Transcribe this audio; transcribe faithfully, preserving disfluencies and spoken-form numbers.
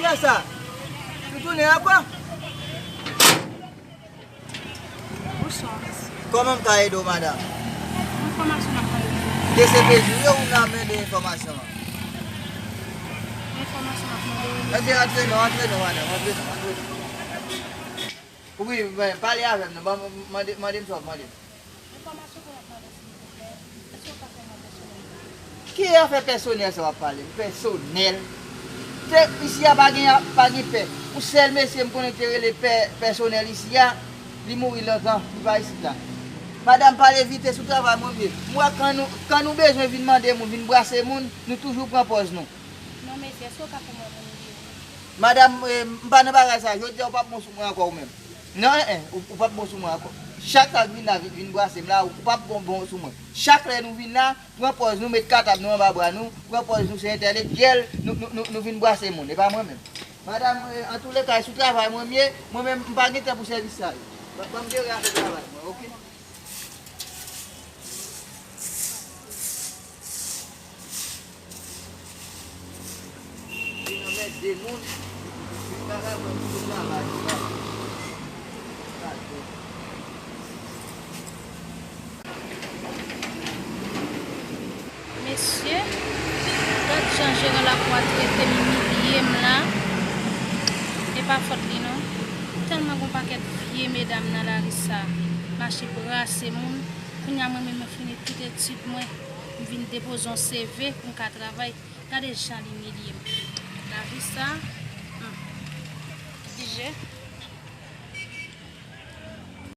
Sa, nou tounen ankò? Bonswa, mesye. Kòman m ka ede w, madanm? Enfòmasyon n ap mande. D C P J, wi, ou nan men de enfòmasyon an. Enfòmasyon n ap mande, wi. Antre, antre non, antre non, madanm, antre non, antre non. Wi, men, pale avè m non, ban m, mande, mande m sa w ap mande m. Enfòmasyon pou n ap mande, silvouplè. Èske w ka fè mwen pèsonèl? Ki afè pèsonèl sa w ap pale m? Pèsonèl? Se, isi a pa gen, pa gen pè. Yon sèl mesye m konnen ki te rele pè, pèsonèl isi a, li mouri lontan, li pa isit la. Madanm, pale vite sou travay mwen m ye. M wè kan nou, kan nou bezwen vin mande moun, vin brase moun, nou toujou pran pòz nou. Non, mesye, èske w ka fè mwen moun li ye? Madanm, eh, m pa nan bagay sa. Jodi a, ou p ap bon sou mwen ankò ou menm. Non, eh, eh, ou, ou p ap bon sou mwen ankò. Chak sa k vin la, vin, vin brase m la, ou p ap bon, bon sou mwen. Chak lè nou vin la, pran pòz nou, met katab nou anba bra nou, pran pòz nou se entèlektyèl, nou, nou, nou, nou vin brase moun, e pa mwen menm. Madanm, eh, antouleka, e sou travay mwen m ye, mwen menm, m pa gen tan pou sèvis sa yo. Ban, ban m jere afè travay mwen, oke? Vin anmède moun, vin bagay mwen pou travay, travay. Mesye, gad jan jeran lakou a trete m, imilye m la. E pa fòt li non. Tèlman gon pakèt vye medam nan lari sa, mache brase moun. Kounye a mwen menm mwen fini tout etid mwen, m vin depoze yon C V pou m ka travay. Gade jan l imilye m. Lavi sa, hmm. Ki je?